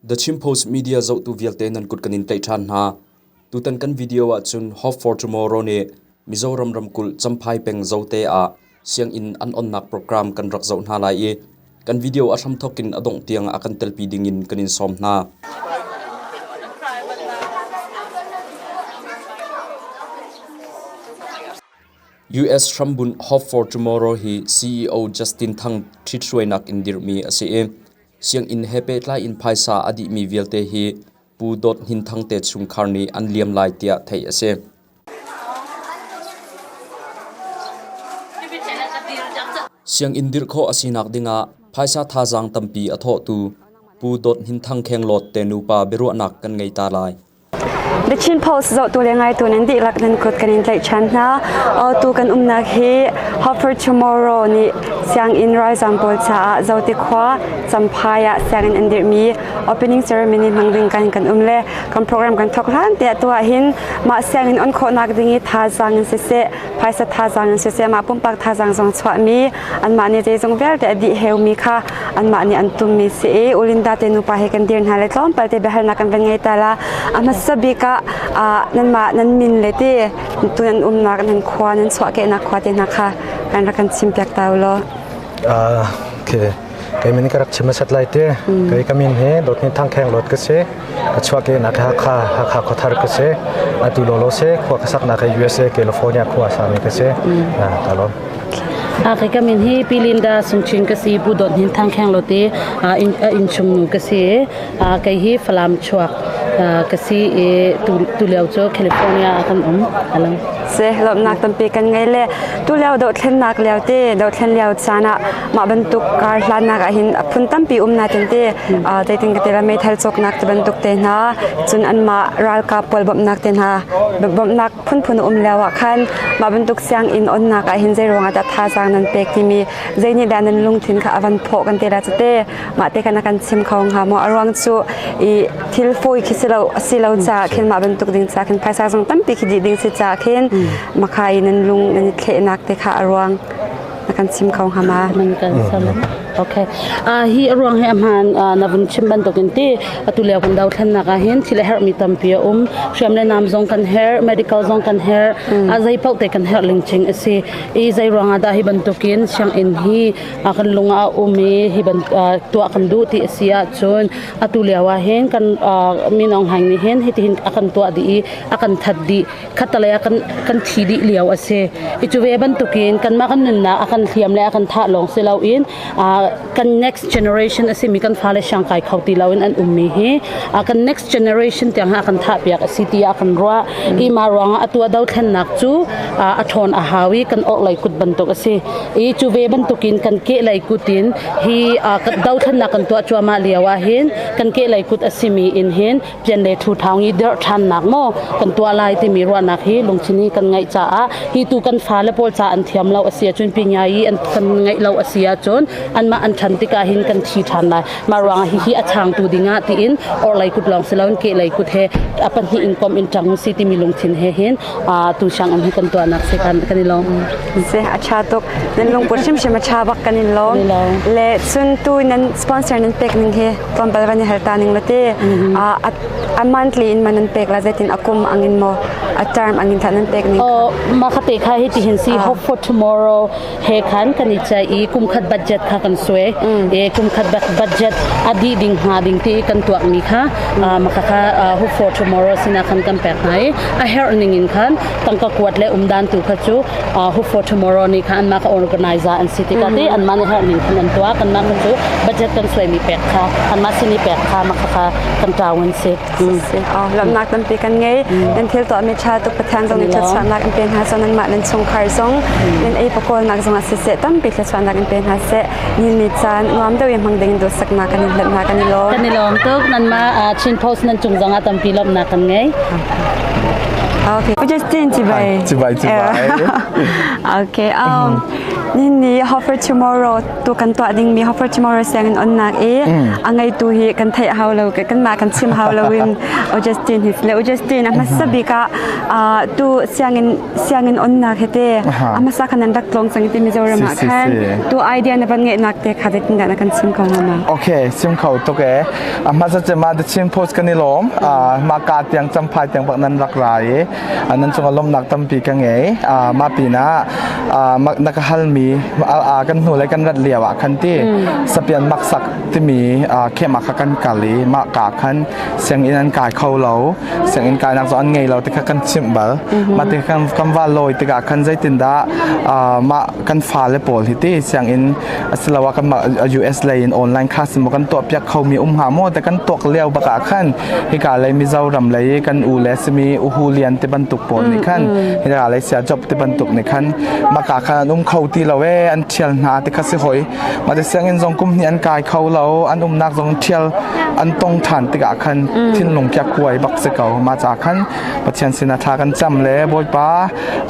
The Chin Post Media zohtu vialte nan kut kan in tlaih ṭhan hna. Tutan kan video ahcun Hope for Tomorrow nih Mizoram ramkulh Champhai peng Zote ah sianginn an onnak program kan rak zoh hna lai i kan video a hramthawk in a dongh tiang a kan telpi dingin kan in sawm hna. US hrambunh Hope for Tomorrow hi CEO Justin Thang ṭhithruainak in dirhmi a si i Sianginn he pehtlai in phaisa a dihmi vialte hi Pu Dawt Hnin Thang te chungkhar nih an liam lai tiah theih a si. Sianginn dirh khawh a sinak dingah phaisa thazaang tampi a thawhtu Pu Dawt Hnin Thang Khenglawt te nupa biaruahnak kan ngei ta lai. The Chin Post zohtu le ngaitu nan dihlak nan kut kan in tlaihchan hna. Tu kan umnak hi Hope for Tomorrow nih sianginn ralzam pawl caah Zote khua Champhai ah sianginn an dirhmi opening ceremony hmang ding kan kan um le kan program kan thawk hlan te tu ah hin mah sianginn on khawhnak ding i thazaang in siseh phaisa thazaang in siseh mah pumpak thazaang zong chuahmi anmah nih zeizong vialte a dih heumi kha anmah nih an tummi si i Ulinda te nupa he kan dir hna le tlawmpal te biahalnak kan van ngei ta la a hmasa bik ah nanmah nan min le ti tu nan umnak nan khua nan chuahkehnak khua te hna kha kan rak kan chim piak ta law. Okay. Kei min ka rak chim sat lai te. Kei ka min he dotni thang kheng lot ka si. Ka chuahkehnak Hakha Hakha khuathar ka si. Atu lolo se khua ka saknak USA California khua sami ka si. Na ka lom. Kai ka min hi Pi Linda Sungchin ka si Pu Dawt Hnin Thang Kheng Lote in chung nu ka si. Kei hi Falam chuak ka si i tu lio cu California ah kan um. Alang. Se lawmhnak tampi kan ngei le tu lio dohthlennak lio te dohthlen lio caan ah mah bantuk kar hlannak ah hin a phun tampi um na tin te zeitin ka tila meithal cawknak te bantuk te hna cun anmah ralkap pawl bawmhnak te hna bawmhnak phunphun um lio ah khan mah bantuk sianginn onnak ah hin zei ruangah dah thazaang nan pek timi zei nih dah nan lungthin kha a van phawh kan te la cate mah te khan a kan chim kho hnga maw a ruang cu i thil fawi khi si lo si lo ca khin mah bantuk ding ca khin phaisa zong tampi khi dih ding si ca khin makha i nan lung nan i thlehnak te kha a ruang na kan chim kho hnga ma man kan sam okay hi ruang he hman na vun chim bantukin ti atu lio kan dothlennak ah hin thil a herhmi tampi a um hriam le nam zong kan herh medical zong kan herh a zei paoh te kan herh lingching a si i zei ruangah dah hi bantukin sianginn hi kan lung ah a um i hi ban tuah kan duh ti a si ahcun atu lio ah hin kan minong hang nih hin hitihin a kan tuah dih i a kan that dih khattalei ah kan kan thi dih lio a si i cu ve bantukin kanmah kan nunnak a kan hliam le a kan thah lawng si loin kan next generation a simi kan fale siangkai kho ti loin an ummi hi kan next generation tiang ha kan thah piak a si tiah kan ruah i mah ruangah atu a dothlennak cu a ṭhawn a hau i kan orhlei kut bantuk a si i cu ve bantukin kan kehlei kut in hi dothlennak kan tuah cuahmah lio ah hin kan kehlei kut a simi in hin pian le thu thau i dirh ṭhannak maw kan tuah lai timi ruahnak hi lungthin hi kan ngeih caah hi tu kan fale pawl ca an thiam lo a si ahcun pinya i an kan ngeih lo a si ahcun anmah an ṭhan tikah hin kan thi ṭhan lai mah ruangah hihi a changtu dingah tiin orhlei kut lawng si loin kehlei kut he a pahnih in kom in ṭang si timi lungthin he hin tu sianginn hi kan tuahnak si kan kan i lawm. Si a ṭha tuk nan lungput hrimhrim a ṭha bak kan in lawm le cun tu nan sponsor nan pek ning hi tlawmpal van i hal ta ning late a monthly in man nan pek la zeitin a kum angin maw a term angin tha nan pek ning oh ma khate kha hi ti hin si hope for tomorrow he khan kan i chai i kum khat budget kha kan sue e kum khat budget adi ding hnga ding ti kan tuak mi kha ma kha kha hope for tomorrow sina khan kan pek hna i a herh ning in khan tangka kuat le umdan tu kha chu Hope for Tomorrow nih khan anmah kha organizer an si tikah ti anmah nih herh ning khan an tuah kanmah kha cu budget kan suaimi pek kha anmah sin i pek kha mah kha kan ṭau an si. Lawmhnak tampi kan ngei. Nan thil tuahmi ṭha tuk Pathian zong nih thluachuahnak in pe hna seh nanmah nan chungkhar zong nan ei pakawlnak zong ah siseh tampi thluachuahnak in pe hna seh. Ni ni caan nuam deuh i hmang ding duhsaknak kan in hlat hna kan i lawm. Kan i lawm tuk. Nanmah Chin Post nan cung zong ah tampi lawmhnak kan ngei. Okay. Justin 几杯？几杯几杯。 Okay. Nihin ni Hope for Tomorrow tu kan tuah dingmi Hope for Tomorrow sianginn onnak i a ngeitu hi kan theih hau lo kan mah kan chim hau lo in Augustine hi le Augustine a hmasa bik ah tu sianginn sianginn onnak hi te a hmasa khan nan rak tlawng cang ti Mizoram ah khan tu idea na van ngeihnak te kha zeitin dah na kan chim ko hnga ma? Okay, sim kho tuk e. A hmasa cem ah The Chin Post kan i lawm. Mah ka tiang Champhai tiang bak nan rak ra i nan cungah lawmhnak tampi ka ngei. Mah pinah na ka halmi kan hnu le kan rat lio ah khan ti sapian maksak timi khem ah kha kan kal i mah ka khan sianginn an kai kho lo sianginn kainak zong an ngei lo ti kha kan chimh bal. Mah ti kan kan va lawi tikah khan zeitindah mah kan fale pawl hi ti sianginn asiloah kan US lei in online class in kan tuah piak kho mi um hnga maw te kan tuak lio bak ah khan hika lei Mizoram lei kan u le simi uhu lian te bantuk pawl nih khan hika lei sia job te bantuk nih khan maka khan an um kho ti lo e an thial hna te kha si hoi ma te sianginn zong kum hnih an kai kho lo an umnak zong thial an tong than tikah khan thinlung kya kuai bak si ko ma cha khan Pathian sinah thla kan cam le Bawipa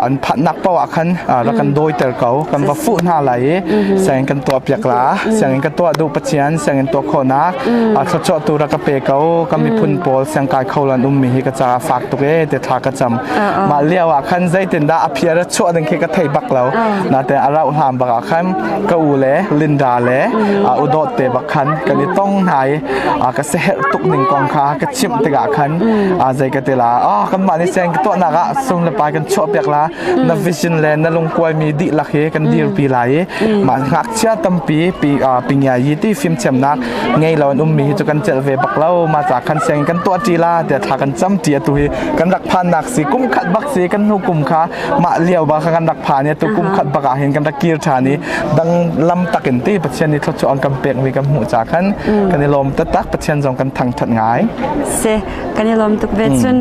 an phanhnak paoh ah khan rak kan dawiter ko kan va fuh hna lai i sianginn kan tuah piak la sianginn ka tuah duh Pathian sianginn tuah khawhnak thluachuah tu rak ka pe ko ka miphun pawl siangkai kho lan ummi hi ka caah fak tuk e te thla ka cam mah lio ah khan zeitindah a phiar a chuah ding khi ka thei bak lo natein a rauh hlan bak ah khan ka u le Linda le udawt te bak khan kan i tong hna i ka seherh tuk ning kong kha ka chimh tikah khan zei ka ti la ah kanmah nih siang tuahnak ah sum le pai kan chuah piak la na vision le na lungkuai mi dihlak hi kan dirpi lai i mah ngakchia tampi pi pingia yi ti fimthiamnak ngei lo an ummi hi cu kan celh ve bak lo ma ca khan siang kan tuah ṭi la tiah thla kan cam ṭi atu hi kan rak phannak si kum khat bak si kan hnu kum kha mah lio ba kha kan rak phan i atu kum khat bak ah hin kan rak kir ṭhan i dang lam takin ti Pathian nih thluachuah an kan pekmi kan hmuh ca khan kan i lawm taktak Pathian zong kan thangṭhat ngai. Si kan i lawm tuk ve cun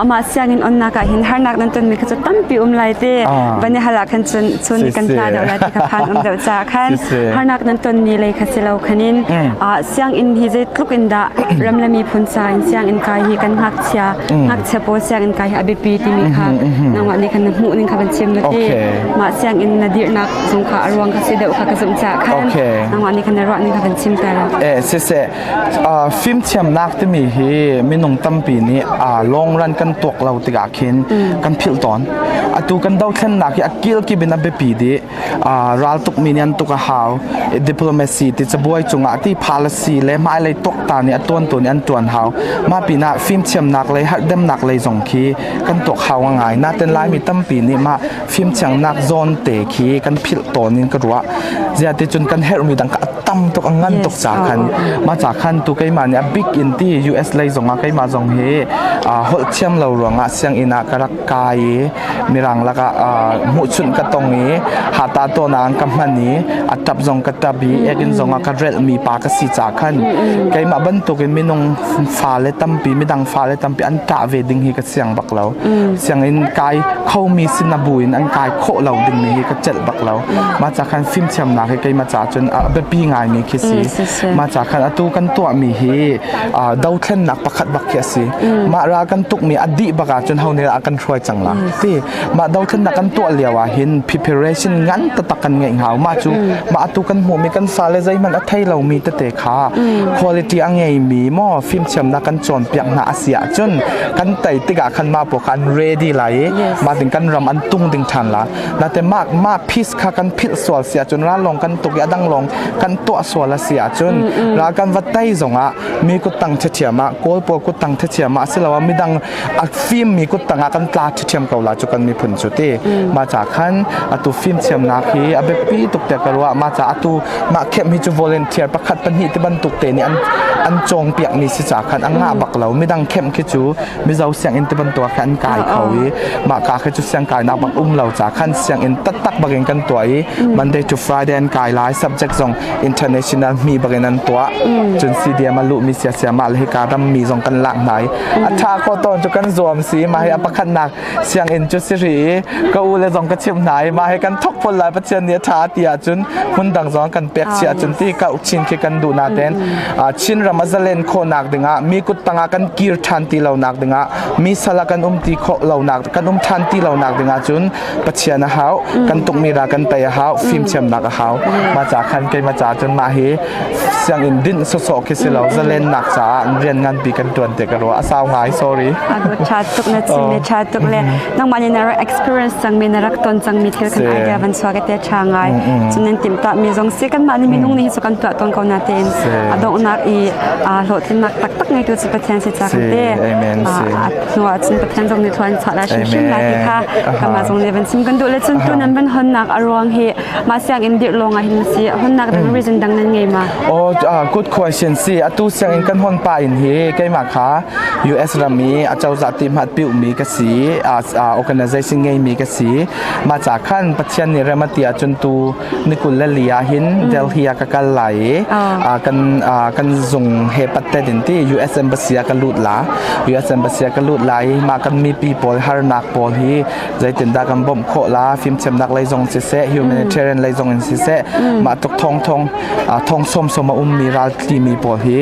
amah sianginn onnak ah hin harnak nan tonmi kha cu tampi um lai te van i hal ah khan cun chun kan hla deuh lai ti kha phan um deuh ca khan harnak nan tonmi lei kha si lo khanin sianginn hi zeitluk in dah ram le miphun ca in sianginn kai hi kan ngakchia ngakchia pawl sianginn kai hi a biapi timi kha nangmah nih khan na hmuh ning kha van chim na ti mah sianginn na dirhnak zong kha a ruang kha si deuh kha ka zumh caah khan nangmah nih khan na ruah ning kha van chim ta Eh siseh fimthiamnak timi hi minung tampi nih long run kan tuak lo tikah khin kan philh tawn atu kan dothlennak hi a kilkip in a biapi dih raltuk mi nih an tuk a hau diplomacy ti cabuai cungah ti policy le hmailei tuakta nih a tuantu nih an tuan hau mah pinah fimthiamnak lei harhdemnak lei zong khi kan tuak hau ngai naten laimi tampi nih mah fimthiamnak zawn te khi kan philh tawn in ka ruah zia ti cun kan herhmi dang ka tam tuk a ngan tuk ca khan ma ca khan tu keimah nih a big in ti US lei zong ah keimah zong hi holh thiam lo ruangah sianginn ah ka rak kai i mirang lakah hmuhchunh ka tong i hata tawnang ka hman i a tap zong ka tap i ekin zong ah ka relhmi pa ka si ca khan keimah bantukin minung fale tampi midang fale tampi an ṭah ve ding hi ka siang bak lo sianginn kai khomi sin a bu in an kai khawh lo dingmi hi ka celh bak lo mah ca khan fimthiamnak hi keimah ca cun a biapi ngaimi khi si mah ca khan atu kan tuahmi hi dothlennak pakhat bak khi a si mah ral kan tukmi a dih bak ahcun ho nih a kan hruai cang la ti mah dothlennak kan tuah lio ah hin preparation ngan taktak kan ngeih hau mah cu mah atu kan hmuhmi kan fale zeihmanh a thei lomi tete kha quality a ngeimi maw fimthiamnak kan cawnpiak hna a si ahcun kan tei tikah khan mah pawl kha an ready lai i mah ding kan ram an tung ding ṭhan la nate mah mah peace kha kan philh sual si ahcun ral lawng kan tuk i a dang lawng kan tuah sual a si ahcun ral kan va tei zongah mi kuttang ṭhiṭhiam ah kawl pawl kuttang ṭhiṭhiam ah asiloah midang a fimmi kuttang ah kan tla ṭhiṭhiam ko la cu kan miphun cu ti mah ca khan atu fimthiamnak hi a biapi tuk tiah ka ruah mah ca atu mah khem hi cu volunteer pakhat pahnih ti bantuk te nih an an cawngpiak mi si ca khan a ngah bak lo midang khem khi cu mizo sianginn ti bantuk ah khan an kai kho i mah ka khi cu siangkainak bak um lo ca khan sianginn taktak bakin kan tuah i Monday to Friday an kai lai subject zong international mi bakin an tuah cun CDM a luhmi siasia mah le hika rammi zong kan lak hna i a tha kho tawn cu kan zuam si mah hi a pakhatnak sianginn cu si ri i ka u le zong ka chimh hna i mah hi kan thok phol lai Pathian nih a tha ti ahcun hmun dang zong kan pek chi ahcun ti ka chin khi kan duh naten Chin ram a zalen khawhnak dingah mi kut tangah kan kir ṭhan ti lonak dingah mi sal ah kan um ti khawh lonak kan um ṭhan ti lonak dingah cun Pathian a hau kan tukmi ral Kan tei a hau, fimthiamnak a hau. Mah ca khan keimah ca cun mah hi sianginn dinh sawsawh khi si lo, zalennak caah rian nganpi kan tuan te ka ruah. A sau ngai, sorry. Aku tha tuk na chim le tha tuk le nangmah nih na rak experience cangmi na rak ton cangmi thil kan idea van chuak te tha ngai. Cun nan timh tuah mi zong si kan mah nih minung nih hi cu kan tuah tawn ko na tein a donghnak i hlawhtlinnak taktak ngeitu cu Pathian si ca kan te. Hnu ah cun Pathian zong nih thluan chuah la hrimhrim la ti kha kanmah zong nih van chim kan duh le cun tu nan van honnak a ruang hi mah sianginn dirh lawng ah hin si honnak dang reason dang nan ngei ma? Oh, good question si. Atu sianginn kan hon pa in hi keimah kha US ram i acozah ti hmat piu mi ka si, organization ngei mi ka si. Ma ca khan Pathian nih rem a ti ahcun tu ni 24 ah hin Delhi ah ka kal lai i kan kan zung he patte din ti US Embassy ah ka lut la. US Embassy ah ka lut lai i mah kan mipi pawl harnak pawl hi zeitindah kan bawmh khawh la, fimthiamnak lei zong siseh, humanitarian lei zong in siseh, mah tuk thong thong thong som som a ummi raltli mi pawl hi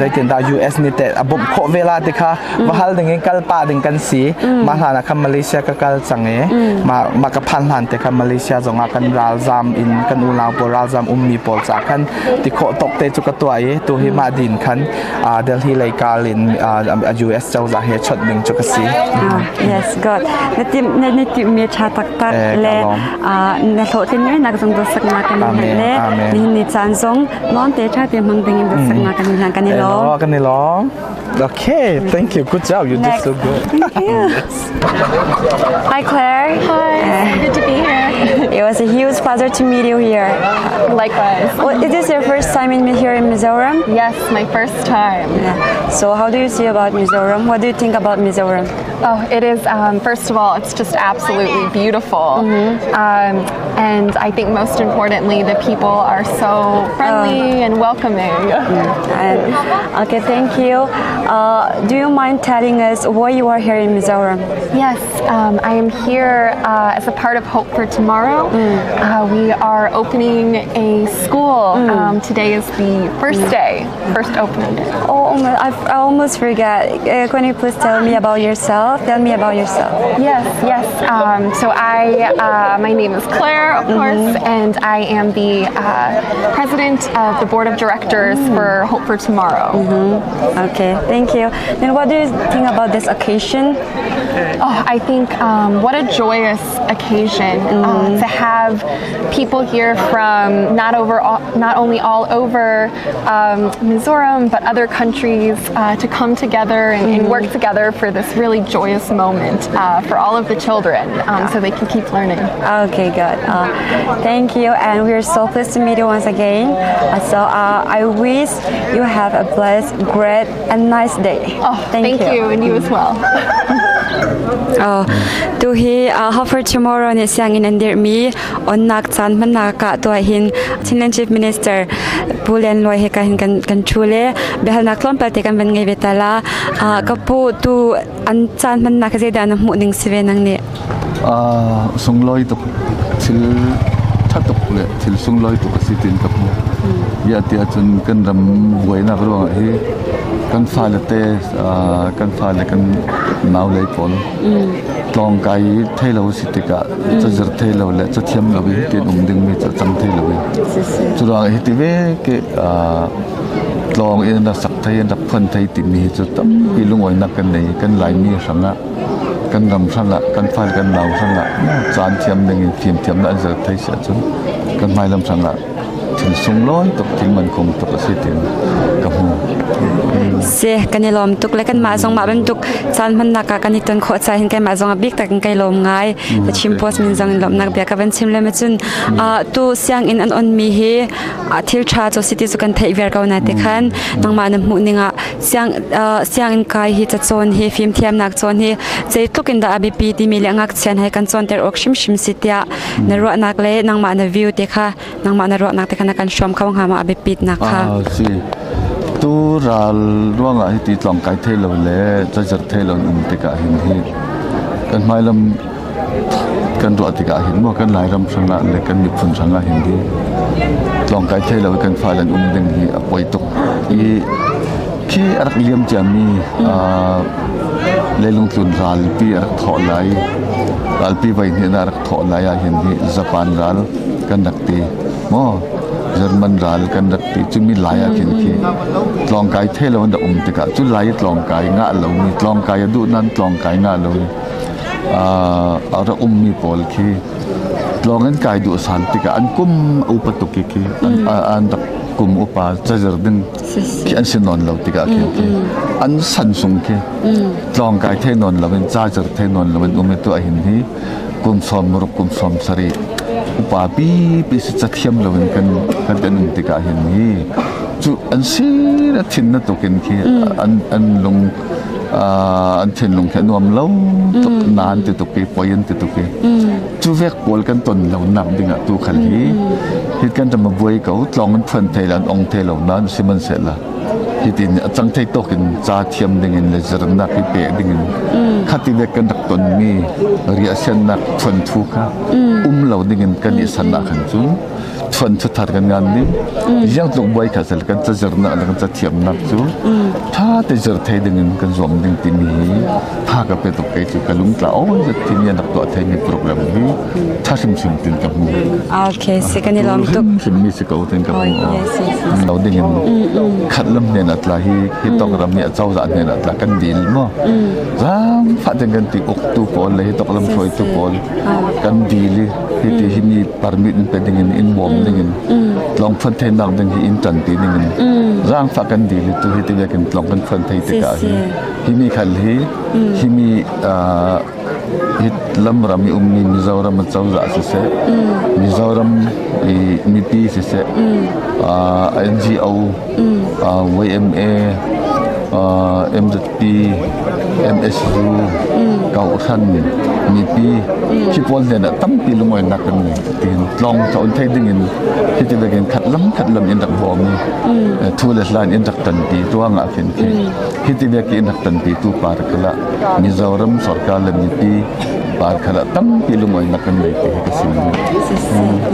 zeitindah US nih teh a bawmh khawh ve la ti kha va hal ding in kal pah ding kan si. Mah hlan ah khan Malaysia ka kal cang i mah mah ka phan hlan te khan Malaysia zong ah kan ralzam in kan unau pawl ralzam ummi pawl ca khan ti khawh tawk te cu ka tuah i tu hi mah din khan Delhi lei kal in US cozah he chawnh ding cu ka si. Yes, God. Na tim na na tim mi tha taktak le na hlawhtlin ngai nak zong dawsaknak kan in le nihin ni caan zong non te tha te hmang ding in dawsaknak kan in hlan kan i lawm. Kan i lawm. Okay, thank you. Good job. You did so good. Thank you. Hi, Claire. Hi. Good to be here. It was a huge pleasure to meet you here. Likewise. Well, is this your first time in here in Mizoram? Yes, my first time. Yeah. So, how do you see about Mizoram? What do you think about Mizoram? Oh, it is, first of all, it's just absolutely beautiful. And I think most importantly, the people are so friendly and welcoming. And, okay, thank you. Do you mind telling us why you are here in Mizoram? Yes, I am here as a part of Hope for Tomorrow. We are opening a school. Today is the first day, first opening day. Oh, I almost forget. Can you please tell me about yourself? Tell me about yourself. Yes. So my name is Claire, of course, and I am the president of the board of directors for Hope for Tomorrow. Okay, thank you. Then what do you think about this occasion? Oh, I think what a joyous occasion to have people here from not only all over Mizoram but other countries to come together and work together for this really joyous moment for all of the children so they can keep learning. Okay, good. Thank you, and we are so pleased to meet you once again. So I wish you have a blessed, great, and nice day. Oh, thank you, and you as well. Oh, tu hi Hope for Tomorrow nih sianginn an dirhmi onnak caan hmannak ah tuah hin Chinland Chief Minister Pu Lian Luai he ka hin kan kan thu le biahalnak tlawmpal te kan van ngei ve ta la. Ka pu, tu an caan hmannak zeidah na hmuh ning si ve nang nih? Sunglawi tuk, thil tha tuk le thil sunglawi tuk a si tin ka hmu. Ya ti ahcun kan ram buainak ruangah hi kan fale te, kan fale kan nau lei pawl tlawng kai i thei lo si tikah cazir thei lo le cathiam lo i tin um dingmi ca cang thei lo i cu ruangah hi ti ve ke tlawng in rak sak thei, rak phuan thei timi hi cu tampi lungawinak kan nei. Kan Laimi hrangah, kan ram hrangah, kan fale kan nau hrangah caan thiam ding in fimthiamnak an zir thei si ahcun kan hmailam hrangah thil sunglawi tuk, thil mankhung tuk a si tiin ka hmu. Si, kan i lawm tuk le kanmah zong mah bantuk caan hmannak ah kan i ton khawh ca hin keimah zong a bik tak in kai lawm ngai. The Chin Post min zong in lawmhnak bia ka van chim le ma cun tu sianginn an on mi hi thil tha cu city cu kan theih viar ko na te khan nangmah na hmuh ning ah siang sianginn kai hi cacawn hi, fimthiamnak cawn hi zeitluk in dah a biapi timi le ngakchia he kan cawnter awk hrimhrim si tiah na ruahnak le nangmah na view te kha, nangmah na ruahnak te kha na kan hrawm kho hnga ma, a biapitnak kha? Si, tu ral ruangah hi ti tlawng kai thei lo le cazir thei lo um tikah hin hi kan hmailam kan ruah tikah hin maw kan Lairam hrangah le kan miphun hrangah hin hi tlawng kai thei lo kan fale an um ding hi a poi tuk i khi a rak liam ciami leilung tlun ralpi a rak thawh lai. Ralpi voihnihnak rak thawh lai ah hin hi Japan ral kan rak ti maw German ral kan rak ti cumi lai ah khin khi tlawngkai thei lo an rak um tikah cu lai i tlawngkai ngah lomi tlawngkai a duh nan tlawngkai ngah lomi a rak ummi pawl khi tlawng in kai duh san tikah an kum a upa tuk i khi an rak kum upa cazer ding khi an si nawn lo tikah khin khi an san sung khi tlawng kai thei nawn lo in cazer thei nawn lo in um i tu ahin hi kum 60 kum 70 upa pi pi si cathiam lo in kan kan kan um tikah hin hi cu an si na thin na tukin khi an an lung an thinlung khi a nuam lo tuk nan ti tuk i poi an ti tuk i cu vek pawl kan ton lo nak ding ah tu khal hi hi kan ram a buai ko tlong an phuan thei lan ong thei lo nan sihmanhsehlaw hitin a cang thei tawk in ca thiam ding in le zirnak hi pe ding in khati vek kan rak ton mi riahsiannak phuan thu kha um lo ding in kan i san ah khan cun chuan thar kan ngan ding ziang tluk buai kha sel kan cazirnak le kan cathiamnak cu tha te zir thei ding in kan zuam ding timi hi tha ka pe tuk kei cu ka lung tla on zat timi an rak tuah thei mi program hi tha hrimhrim tin ka hmu. Okay, si kan i lawm tuk. Hrim mi si ko tin ka hmu. Lo ding in khat lam hnen atla hi hi tok ram ni acozah hnen atla kan dil mo zang fa ten kan ti uk tu pawl le hi tok lam hruai tu pawl kan dil i hiti hi mi permit in pe ding in in bawm ding in tlong phun thei nak ding hi in tan pi ding in zaangfah kan dil tu hi ti kan tlong kan phun thei tikah hi hi mi khal hi hi mi hi lamram i ummi Mizoram cozah siseh Mizoram i mipi siseh NGO YMA MZP MSU kauhran mipi hi pawl hnen ah tampi lungawinak kan ngei tiin tlawng chawn thei ding in hiti vekin khat lam khat lam in rak bawm i thu le hlan in rak tanpi tuangah khin khi hiti vek in rak tanpi tu par khala Mizoram sarkar le mipi par khala tampi lungawinak kan ngei ti hi ka sim.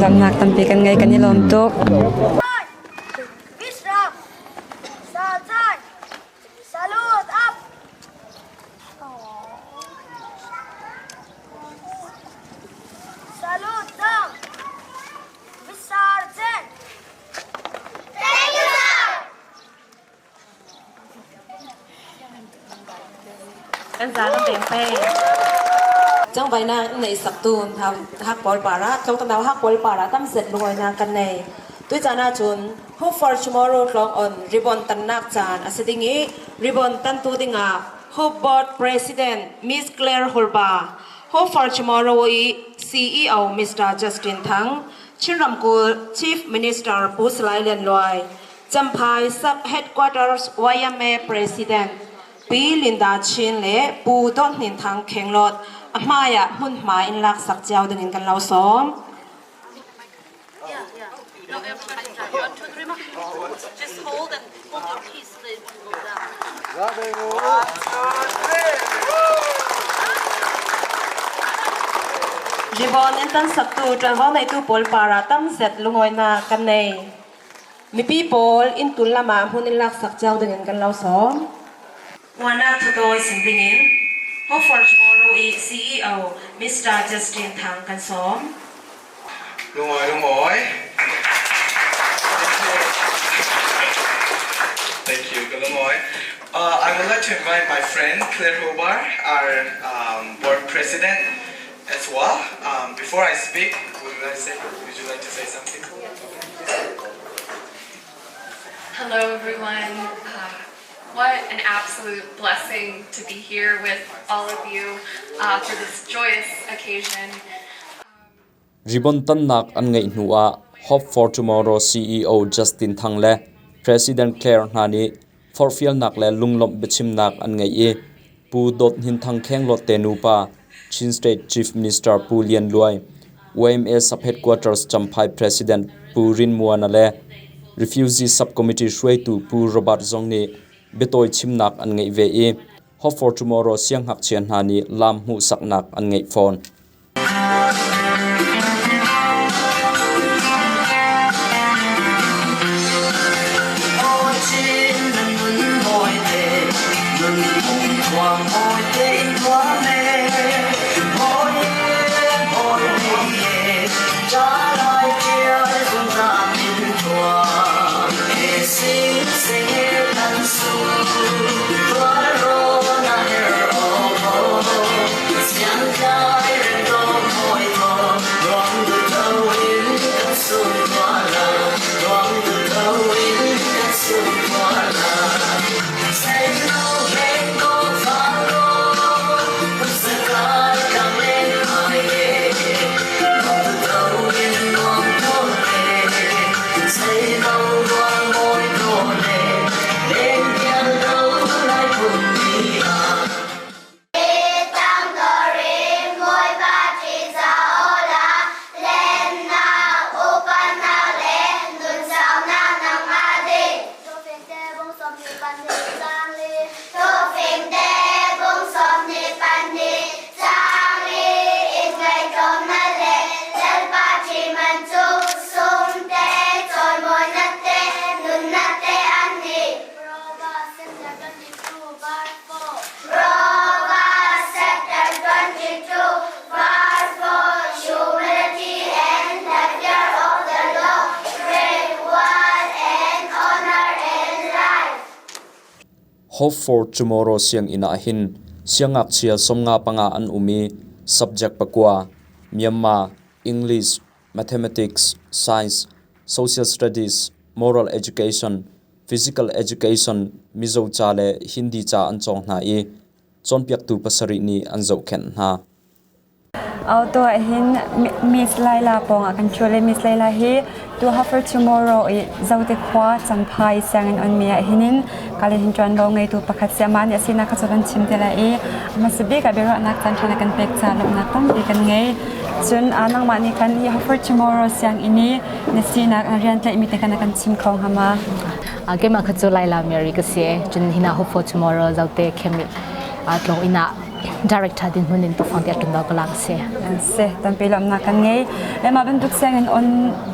Lamnak tampi kan ngei kan i lawm tuk. Salute up! Salute down! Sergeant! Thank you, sir! Kan za kan peng pe. Chang vai na nei sak tu hak pawl para tlong tanaw hak pawl para tam zet lungoi na kan nei. Tui caan ahcun Hope for Tomorrow tlawng on ribbon tannak caan a si ding i ribbon tantu dingah Hope Board President Miss Claire Holba, Hope for Tomorrow i CEO Mr. Justin Thang, Chin ramkulh Chief Minister Pu Salai Lian Luai, Champhai Sub Headquarters YMA President Pi Linda Chin le Pu Dawt Hnin Thang Khenglawt a hmai ah hmunhma in laksak cio dingin kan lo sawm. Just hold and hold your peace so they won't go down. Ribbon in tan saktu ṭuanvo neitu pawl para tam zet lungawinak kan nei. Mipi pawl inn tul lam ah hmun in laksak cio dingin kan lo sawm. Uana Thudawi sin dingin Hope for Tomorrow i CEO Mr. Justin Thang kan sawm. Lungawi lungawi. Thank you. Lungawi. I would like to invite my friend Claire Hobar, our board president, as well. Before I speak, would you like, say, would you like to say something? Hello, everyone. What an absolute blessing to be here with all of you for this joyous occasion. Ribbon tannak an ngeih hnu ah Hope for Tomorrow CEO Justin Thang le President Claire hna nih forhfialnak le lunglawmh biachimnak an ngeih i Pu Dawt Hnin Thang Khenglawt te nupa Chin State Chief Minister Pu Lian Luai, YMA Sub-Headquarters Champhai President Pu Rin Muana le Refugee Subcommittee hruaitu Pu Robert zong nih biatawi chimnak an ngeih ve i Hope for Tomorrow siangngakchia hna nih lam hmuhsaknak an ngeih fawn. Hope for Tomorrow sianginn ah hin siangngakchia 55 an um i subject pakua Myanmar, English, Mathematics, Science, Social Studies, Moral Education, Physical Education, Mizo ca le Hindi ca an cawng hna i cawnpiaktu pasarih nih an zohkhenh hna. Auto ah hin Miss Laila pawngah kan ṭhu le Miss Laila hi To Hope for Tomorrow i Zote khua Champhai sianginn onmi ah hinin kale hin ṭuanvo ngeitu pakhat si amah nih a sinak kha cu kan chim te lai i hmasa bik ah biaruahnak caan ṭha na kan pek caah lawmhnak tampi kan ngei. Cun nangmah nih khan hi Hope for Tomorrow sianginn i na sinak na rian tlaihmi te kha na kan chim kho hnga ma? Keimah kha cu Laila Mary ka si cun hina Hope for Tomorrow Zote Khemi tlawng inn ah director din hmun in tufang te atun ka lak si. Se tampi lawmnak kan ngei. Le mah bantuk sianginn on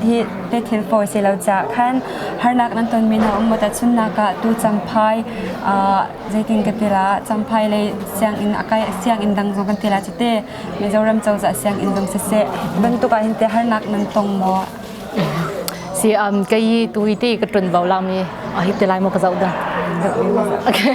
hi te thil fawi si lo ca khan harnak nan ton mi na um ta chun nak ah tu champhai zeitin ka tila champhai le sianginn akai sianginn dang zong kan tila chite Mizoram cozah sianginn zong siseh bantuk ah hin te harnak nan tong maw? Si kei tu hi ti ka tun vo la mi hi te lai mo ka zau da. Okay.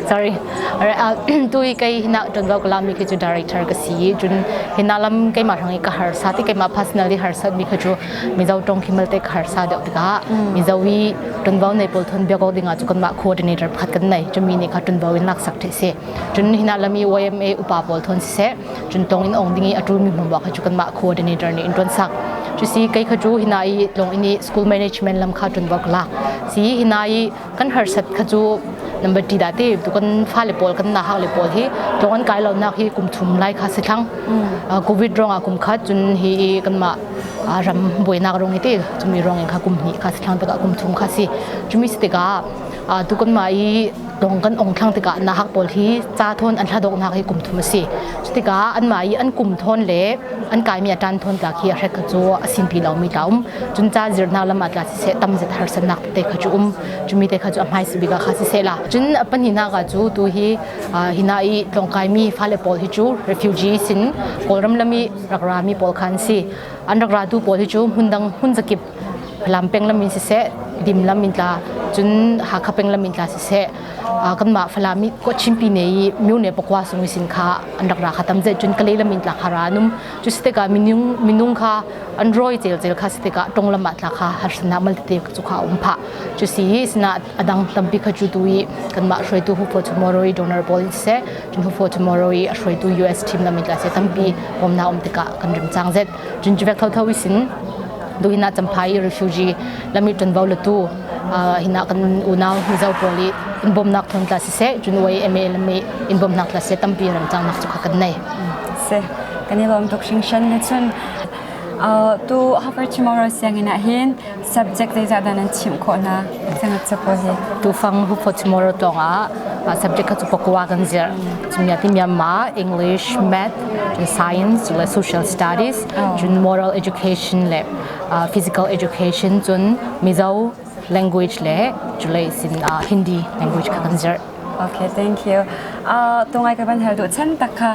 Sorry. Alright, tu hi kei hina tun vo ka la mi khi chu director ka si chun hina lam kei ma rang ka har sa ti kei ma personally har sa mi kha chu Mizo tong khimal te har sa deuh tikah Mizo i tun vo nei pol thon biak ding ah chu kan ma coordinator phat kan nei chu mi ni kha tun vo in lak sak the si cun hina lami YMA upa pawl thon siseh cun tong in ong ding i a tul mi hmun kha chu kanmah coordinator nih in tuan sak cu si kei kha cu hina i long in i school management lam kha tun bak lak si hina i kan harsat kha cu number ti da te tu kan fale pawl kan na hak le pawl hi tlong an kai lo nak hi kum thum lai kha si thlang covid rong a kum khat cun hi kanmah ram buainak rong hi te chumi rong in kha kum hnih kha si thlang tikah kum thum kha si chumi si tikah tu kan mah i dong kan ong thlang tikah na hak pawl hi ca thawn an hladok nak hi kum thum a si tikah an mah i an kum thawn le an kaimi a tan thawn tla khi a hrek kha cu a sin pi lo mi tla um cun ca zirnak lam ah tla si seh tam zet harsannak te kha cu um cumi te kha cu a hmai si bik ah kha si seh la cun a pahnihnak ah cu tu hi hina i tlawngkai mi fale pawl hi cu refugee sin kawlram lami rak ra mi pawl khan si an rak ra tu pawl hi cu hmun dang hmun zakip Falam peng lam in siseh Dim lam in tla cun Hakha peng lam in tla siseh kanmah Falam i Chinpi ne i myo ne pakwa sung sin kha an rak ra kha tam zet cun Kalay lam in tla kha ra num cu si tikah minung minung kha an roi cel cel kha si tikah tong lam ah tla kha harsana mal tete cu kha um phah cu si sina adang tampi kha cu tu i kanmah hruaitu Hope for Tomorrow i donor pawl in siseh cun Hope for Tomorrow i a hruaitu US team lam in tla se tampi bawmnak um tikah kan rim chang zet cun cu vek tho tho isin duhina Champhai refugee lami ṭanvo latu hina kan unau Mizo pawl i in bawmnak thon tla siseh cun YMA lami in bawmnak tla siseh tampi ramcangnak cu kha kan nei. Se kan i lawm tuk hringhran le cun tu Hope for Tomorrow sianginn ah hin subject zeizah dah nan chimh khawh hna sangakchia pawl hi? Tufang Hope for Tomorrow tawng ah subject kha cu pakua kan zir. Cumia ti Myanmar, English, Math, Science, le Social Studies, cun Moral Education le Physical Education cun Mizo language le culei sin Hindi language kha kan zir. Okay, thank you. Tungai ka van hal duh chan tak kha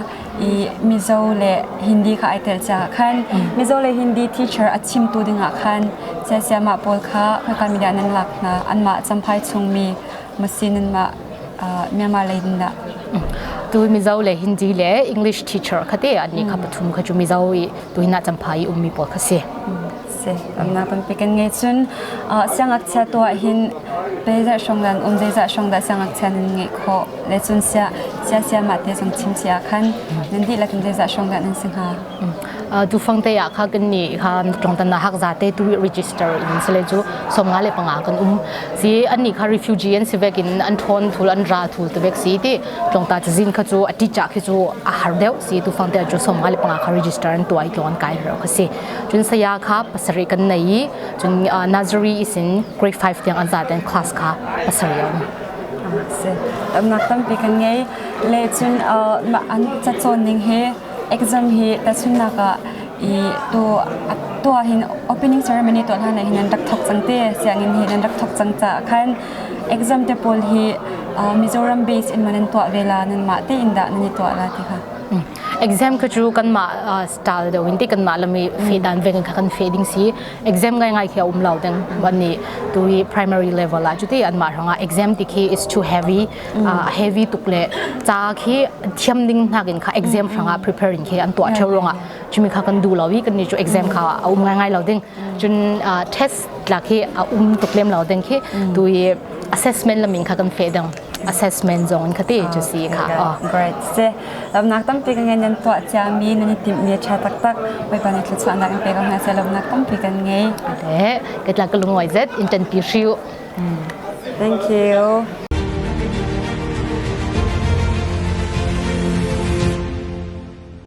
i Mizo le Hindi kha ai tel cha khan Mizo le Hindi teacher a chimtu dingah khan siasiama pawl kha khoika media nan lak hna anmah Champhai chungmi masin anmah Myanmar lei din dah Tu Mizo le Hindi le English teacher kha te an ni kha pathum kha chu Mizo i tu hina Champhai i ummi pawl kha si. Si, amna tampi kan ngei cun siangngakchia tu ah hin zeizah hrawng dah an um zeizah hrawng dah siangngakchia nan ngeih khawh le cun sia sia sia mah te zong chim cia khan nan dihlak in zeizah hrawng dah nan si hnga? Tufang te ah kha kan nih kha tongtan na hak za te tu register in sele cu somnga le panga kan um si an nih kha refugee an si vek in an thon thul an ra thul te vek si ti tlongta chazin kha cu a teacher khi cu a har deuh si tufang te cu somnga le panga kha register an tuai tlong an kai ro kha si cun saya kha pasarih kan nei i cun nursery isin grade 5 tiang an za ten class kha pasarih a um. Si. Tamnak tampi kan ngei. Le cun an cacawn ning hi exam hi tachunnak ah i tu tu ah hin opening ceremony tuah hlan ah hin an rak thawk cang te sianginn hi an rak thawk cang caah khan exam te pawl hi Mizoram base in man tuah ve la nan mah te in dah nan i tuah la ti kha? Exam kha cu kanmah style deuh in ti kanmah lami fe dan veng kha kan fe ding si. Exam ngai ngai khi a um lo ding ban ni tu hi primary level ah cuti anmah hrangah exam ti khi is too heavy, heavy tuk le ca khi thiam ding nakin kha exam hrangah preparing khi an tuah theo ruangah chumi kha kan du lo i kan ni cu exam kha a um ngai ngai lo ding. Cun test tla khi a um tuk lem lo ding khi tu hi assessment lamin kha kan fe ding, assessment zong in khati chu si kha. Great se lamnak tampi kan ngei. Nan tuah ciami nan i timhmi a ṭha taktak. Bawipa nih thluachuahnak in pe ko hna seh. Lawmnak tampi kan ngei. Ke tla ka lungoi zet in tan pi hriu. Thank you.